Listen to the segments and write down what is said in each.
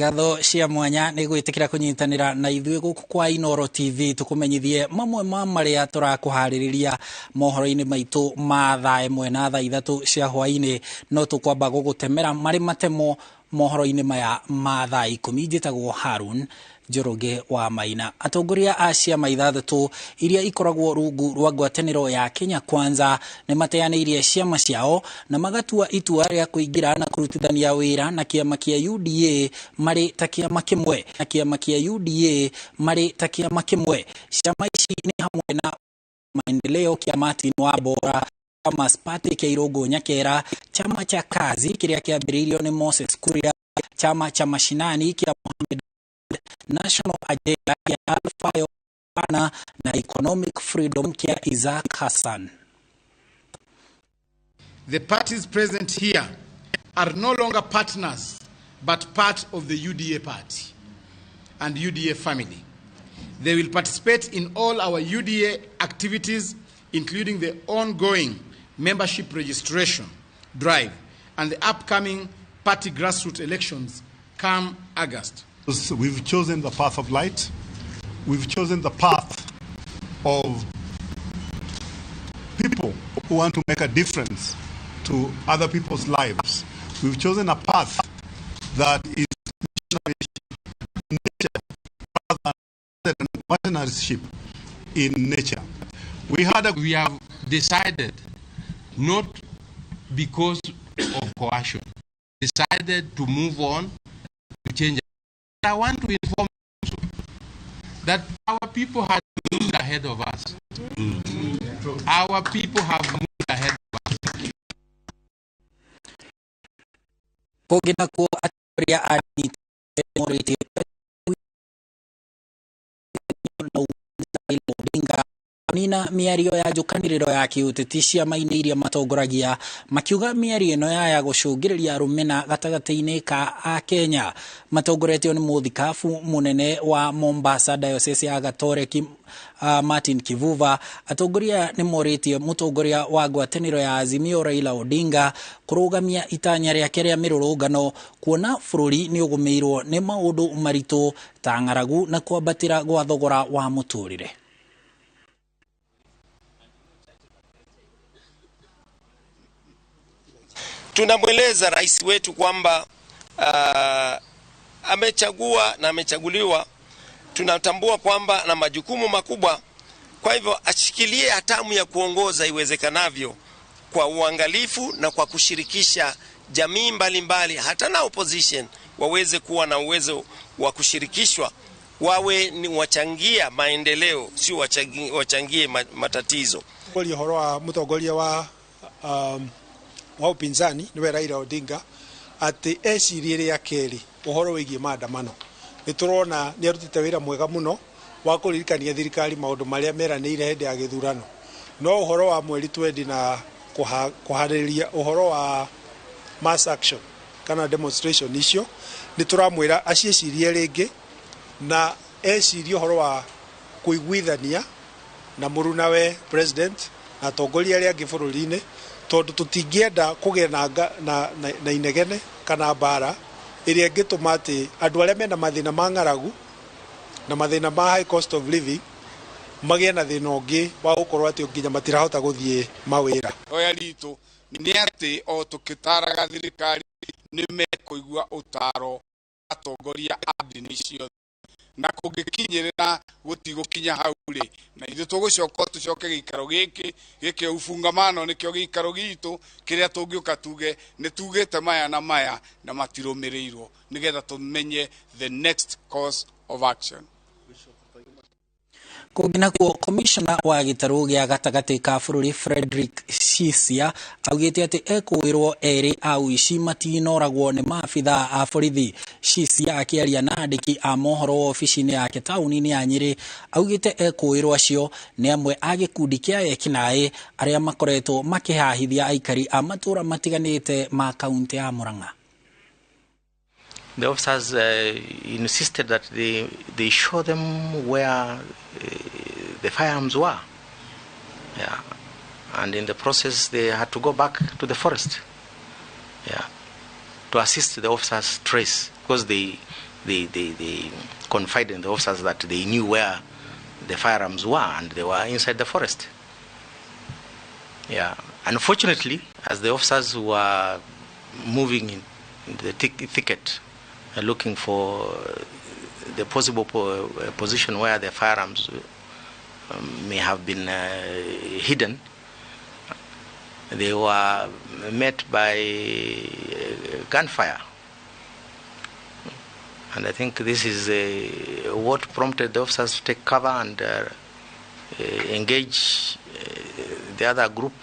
Ngatho cia mwanya nĩ gwĩtĩkĩra kũnyitanĩra na ithuĩ gũkũ kwa Inooro TV tũkũmenyithie mamwe ma marĩa tũrakũharĩrĩria mohoro-inĩ maitũ ma thaa 1 na thaa 3 cia hwaĩ-inĩ. No tũkwamba gũgũtemera marĩ matemo mohoro-inĩ maya ma thaa 10. Njĩtagwo Harun Njoroge wa Maina. Atongoria a ciama 6 iria ikoragwo rungu rwa ngwatanĩro ya Kenya Kwanza nĩ mateanĩirie ciama ciao na magatua itua rĩa kũingĩra na kũrutithania wĩra na kĩama kĩa UDA marĩ ta kĩama kĩmwe. Na kĩama kĩa UDA marĩ ta kĩama kĩmwe. Ciama ici nĩ hamwe na Maendeleo kĩa Martin Wambora, Farmers Party kĩa Irũngũ Nyakera, Chama cha Kazi kĩrĩa kĩambĩrĩirio nĩ Moses Kuria, Chama cha Mashinani kĩa Mohamed, National Agenda kĩa Alfayo Bana na Economic Freedom kĩa Isaac Hassan. The parties present here are no longer partners but part of the UDA party and UDA family. They will participate in all our UDA activities, including the ongoing membership registration drive and the upcoming party grassroots elections come August. We've chosen the path of light. We've chosen the path of people who want to make a difference to other people's lives. We've chosen a path that is in nature rather than partnership in nature. We have decided, not because of coercion, decided to move on, to change. I want to inform you that our people have moved ahead of us. Our people have moved ahead of us. Kũngĩ nakuo atongoria a ndini morĩtie Raila Odinga kũnina mĩario ya njũkanĩrĩro ya kĩũteti ciama-inĩ iria matongoragia, makiuga mĩario ĩno yaya gũcũngĩrĩria rũmena gatagatĩ-inĩ ka Akenya. Matongoretio nĩ mũthikabu mũnene wa Mombasa Diocese ya Gatoreki Martin Kivuva. Atongoria nĩ morĩtie mũtongoria wa ngwatanĩro ya Azimio Raila Odinga kũrũgamia itanya rĩake rĩa mĩrũrũngano kuona bũrũri nĩ ũgũmĩirwo nĩ maũndũ maritũ ta ng'aragu na kwambatĩra gwa thogora wa mũtũrĩre. Tunamweleza rais wetu kwamba amechagua na amechaguliwa. Tunatambua kwamba na majukumu makubwa, kwa hivyo ashikilie hatamu ya kuongoza iwezekanavyo kwa uangalifu na kwa kushirikisha jamii mbalimbali, hata na opposition waweze kuwa na uwezo wa kushirikishwa, wawe ni wachangia maendeleo, sio wachangie matatizo. Ũhoro wa mũtongoria wa upinzani niwe Raila Odinga ati ecirie rĩa kerĩ ũhoro wĩgiĩ maandamano. Nĩ tũrona nĩ arutĩte wĩra mwega mũno wa kũririkania thirikari maũndũ marĩa meranĩire hĩndĩ ya gĩthurano. No ũhoro wa mweri 20 na kũharĩrĩria ũhoro wa mass action kana demonstration icio, nĩ tũramwĩra aciĩcirie rĩngĩ na ecirie ũhoro wa kũiguithania na mũrunawe president na atongoria arĩa angĩ bũrũri-inĩ, tondũ tũtingĩenda kũgĩa na inegene kana mbara ĩrĩa ĩngĩtũma atĩ andũ arĩa mena mathĩna ma ng'aragu na mathĩna ma high cost of living magĩe na thĩna ũngĩ wa gũkorwo atĩ nginya matirahota gũthiĩ mawĩra. Hoya ritũ nĩ atĩ o tũkĩtaraga thirikari nĩ mekũigua ũtaro atongoria a ndini ciothe, na kũngĩkinyĩrĩra gũtigũkinya hau rĩ, na ithuĩ tũgũcoka tũcoke gĩikaro gĩkĩ gĩkĩ ufungamano nĩkĩo gĩikaro gitũ kĩrĩa tũngĩũka tuge nĩ tugĩte maya na maya na matirũmĩrĩirwo, nĩgetha tũmenye the next course of action. Kũngĩ nakuo, komishona wa gĩtarũ gĩa gatagatĩ ka bũrũri Frederick Shisia augĩte atĩ ekũĩrwo erĩ a ũici matinoragwo nĩ maabithaa a borithi. Shisia akĩaria na andĩki a mohoro obici-inĩ yake taũni-inĩ ya Nyĩrĩ augĩte ekũĩrwo acio nĩ amwe a gĩkundi kĩa ekinaĩ arĩa makoretwo makĩhahithia aikari a matũũra matiganĩte ma kaunti ya Murang'a. The officers insisted that they show them where the firearms were. Yeah. And in the process, they had to go back to the forest, yeah, to assist the officers trace, because they They confided in the officers that they knew where the firearms were, and they were inside the forest. Yeah. Unfortunately, as the officers were moving in the thicket, looking for the possible position where the firearms may have been hidden, they were met by gunfire. And I think this is what prompted the officers to take cover and engage the other group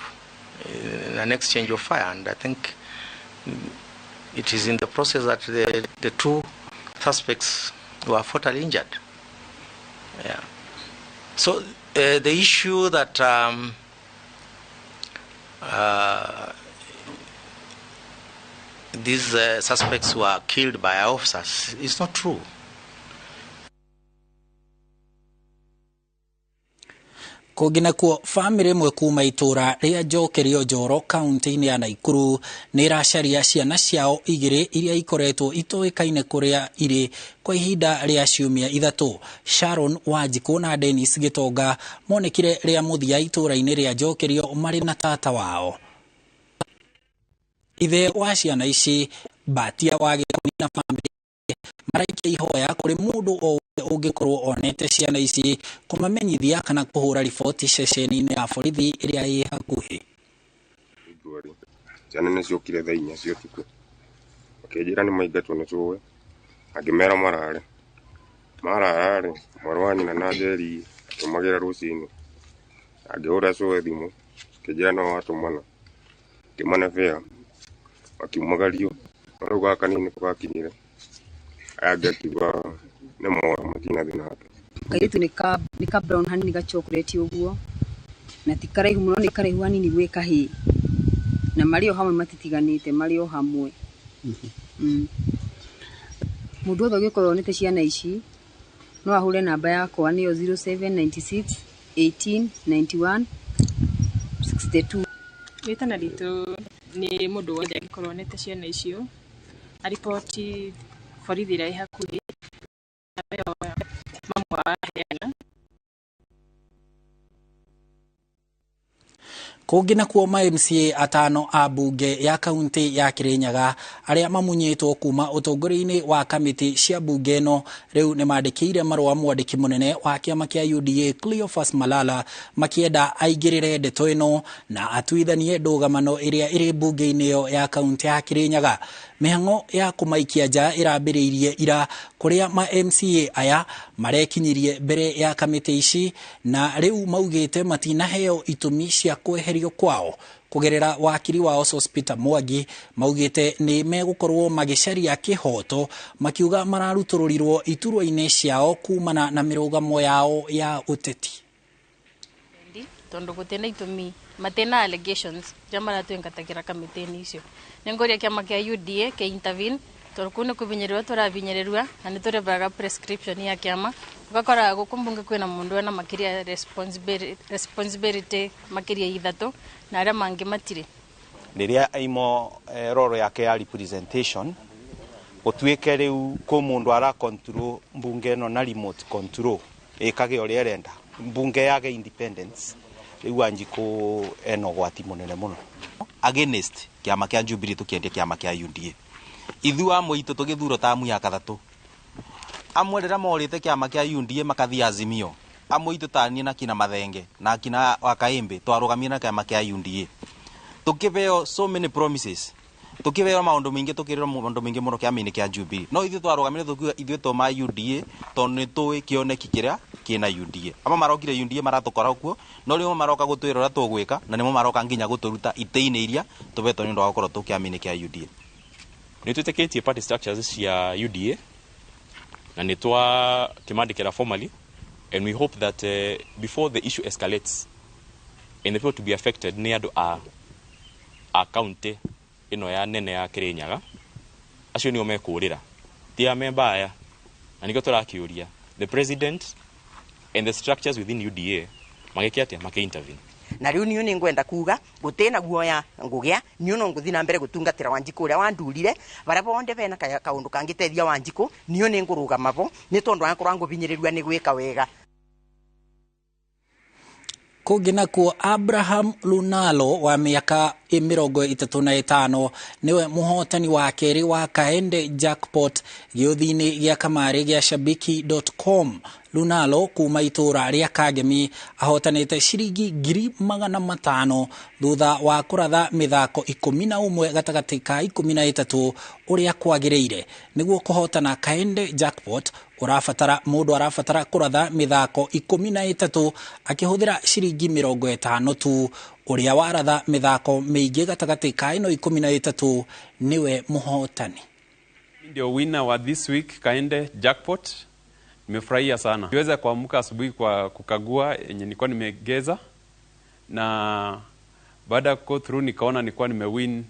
in an exchange of fire. And I think it is in the process that the two suspects were fatally injured. Yeah. So the issue that these suspects were killed by our officers is not true. Kũngĩ nakuo, bamĩrĩ ĩmwe kuma itũra rĩa Njokerio Njoro kaunti-inĩ ya Naikuru nĩ ĩracaria ciana ciao igĩrĩ iria ikoretwo itoĩkaine kũrĩa irĩ kwa ihinda rĩa ciumia 3. Sharon Wanjikũ na Dennis Gĩtonga monekire rĩa mũthia itũra-inĩ rĩa Njokerio marĩ na tata wao. Ithe wa ciana ici Batia wa Gĩkũyũ na bamĩrĩ maraikia ihoya kũrĩ mũndũ o wothe ũngĩkorwo onete ciana ici kũmamenyithia kana kũhũra riboti ceceni-inĩ ya borithi ĩrĩa ĩ hakuhĩ. Ciana nĩ ciokire thaa 4 cia ũtukũ, makĩnjĩra nĩ maingatwo nĩ cũwe, angĩmera marare. Marara-rĩ, mwarĩ wa nyina na Njeri akĩmagĩra rũcinĩ, angĩhũra cũwe thimũ, akĩnjĩra no watũmana, ngĩmane fare, makiumagario, no rĩu gaka kanini nĩko gakinyire, aya angĩ akiuga nĩ mora matinathiĩ nake. Kairĩtu nĩ ka brown hanini ga chocolate ũguo, na ti karaihu mũno, nĩ karaihu hanini gwĩ kahĩĩ, na marĩ o hamwe, matitiganĩte, marĩ o hamwe. Mũndũ wothe ũngĩkorwo onete ciana ici no ahũre namba yakwa, nĩyo 0796 18 91 62. Rĩtana ritũ nĩ mũndũ wothe angĩkorwo onete ciana icio ariboti borithi ĩrĩa ĩ hakuhĩ, namba ĩyo mamwe araheana. Kũngĩ nakuo, ma MCA 5 a mbunge ya kaunti ya Kirinyaga arĩa mamunyĩtwo kuma ũtongoria-inĩ wa kamĩtĩ cia mbunge ĩno rĩu nĩ mandĩkĩire marũa mwandĩki mũnene wa kĩama kĩa UDA Cleophas Malala makĩenda aingĩrĩre ndeto ĩno na atuithanie ndũgamano ĩrĩa ĩrĩ mbunge-inĩ ĩyo ya kaunti ya Kirinyaga. Mĩhang'o ya kũmaikia nja ĩrambĩrĩirie ira kũrĩa ma MCA aya marekinyirie mbere ya kamĩtĩ ici na rĩu maugĩte matinaheo itũmi cia kweherio kwao. Kũgerera wakiri wao Sospeter Mwangi maugĩte nĩ megũkorwo magĩcaria kĩhoto, makiuga mararutũrũrirwo iturwa-inĩ ciao kumana na mĩrũgamo yao ya ũteti. Tondu gutena itumi matena allegations iria maratwingatagĩra kamĩtĩ-inĩ icio, nĩ ngũria kĩama kĩa UDA kĩ intervene, tondu kũu nĩ kũbinyĩrĩrwo tũrabinyĩrĩrua na nĩ tũrebaga prescription ya kĩama. Ũgakoraga gũkũ mbunge kwĩna mũndũ wena makĩria responsibility makĩria 3 na arĩa mangĩ matirĩ. Rĩrĩa aimo roro yake ya representation gũtuĩke rĩu kũ mũndũ ara control mbunge ĩno na remote control ĩkage ũrĩa ĩrenda, mbunge yage independence, rĩu Wanjikũ ena ũgwati mũnene mũno against kĩama kĩa Jubilee tũkĩendia kĩama kĩa UDA. Ithuĩ amwe itũ tũgĩthurwo tamu ya 3, amwe rĩrĩa morĩte kĩama kĩa UDA makathiĩ Azimio, amwe itũ taniĩ na kina Mathenge na kina Wakaimbe twarũgamire na kĩama kĩa UDA, tũkĩheo so many promises, tũkĩheo maũndũ maingĩ, tũkĩrĩrwo maũndũ maingĩ mũno kĩama-inĩ kĩa Jubilee, no ithuĩ twarũgamire tũkiuga ithuĩ tũma UDA tondũ nĩ tũĩ kĩoneki kĩrĩa kĩna UDA. Amwe marokire UDA maratũkora kuo, no rĩu maroka gũtwĩra ũrĩa tũgwĩka, na nĩmo maroka nginya gũtũruta itĩ-inĩ iria tũhetwo nĩ ũndũ wa gũkorwo tũ kĩama-inĩ kĩa UDA. Nĩ twĩtĩkĩtie party structures cia UDA na nĩ twakĩmandĩkĩra formally, and we hope that before the issue escalates and the people to be affected nĩ andũ a county ĩno ya nene ya Kirinyaga, acio nĩo mekũrĩra, ti a memba aya. Na nĩkĩo tũrakĩũria the president and the structures within UDA magĩke atĩa, makĩ intervene. Na riu niu ningwenda kuga gutina guoya ngugia niu no nguthi na mbere gutungatira Wanjiku uria wandurire baria bonde bena kaundu kangitethia Wanjiku niu ningurugama bo ni tondu ankorwa ngubinyiriria ni gwika wega. Kũngĩ nakuo Abraham Lunalo wa mĩaka 35 niwe mũhotani wa kerĩ wa Kaende Jackpot gĩũthi-inĩ gĩa kamarĩ gĩa shabiki.com. Lunalo kuma itũra rĩa Kangemi ahotanĩte ciringi 500,000 thutha wa kũratha mĩthako 11 gatagatĩ ka 13 ũrĩa kwagĩrĩire. Nĩguo kũhotana Kaende Jackpot ũrabatara mũndũ arabatara kũratha mĩthako 13 akĩhũthĩra ciringi 50 tu. Ũrĩa waratha mĩthako mĩingĩ gatagatĩ ka ĩno 13 niwe mũhotani. Ndio winner wa this week Kaende Jackpot. Nimefurahia sana. Niweza kuamka asubuhi kwa kukagua yenye nilikuwa nimegeza, na baada ya go through nikaona nilikuwa nimewin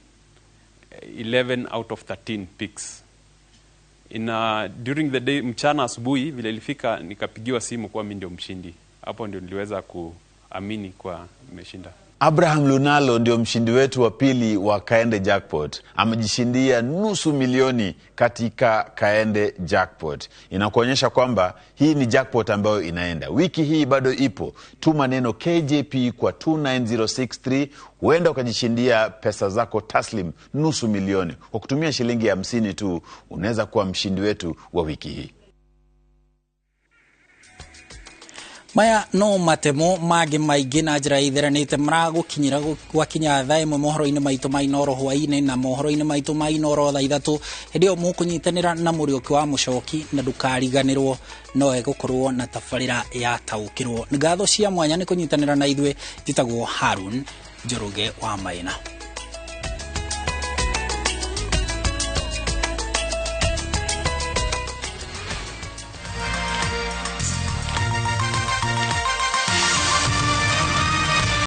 11 out of 13 picks. During the day, mchana asubuhi vile ilifika nikapigiwa simu kuwa mimi ndio mshindi. Hapo ndio niliweza kuamini kwa nimeshinda. Abraham Lunalo ndio mshindi wetu wa pili wa Kaende Jackpot. Amejishindia 500,000 katika Kaende Jackpot. Inakuonyesha kwamba hii ni jackpot ambayo inaenda. Wiki hii bado ipo. Tuma neno KJP kwa 29063, huenda ukajishindia pesa zako taslim 500,000. Kwa kutumia shilingi 50 tu unaweza kuwa mshindi wetu wa wiki hii. Maya no matemo mangĩ maingĩ na njĩra itheranĩte maragũkinyĩra gwakinya thaa 1 mohoro-inĩ maitũ ma Inooro hwaĩ-inĩ na mohoro-inĩ maitũ ma Inooro thaa 3 hĩndĩ ĩyo mũkũnyitanĩra na Mũriũki wa Mũcoki na ndũkariganĩrwo no egũkorwo na tabarĩra ya taũkĩrwo. Ngatho cia mwanya nĩ kũnyitanĩra na ithuĩ. Njĩtagwo Harun Njoroge wa Maina.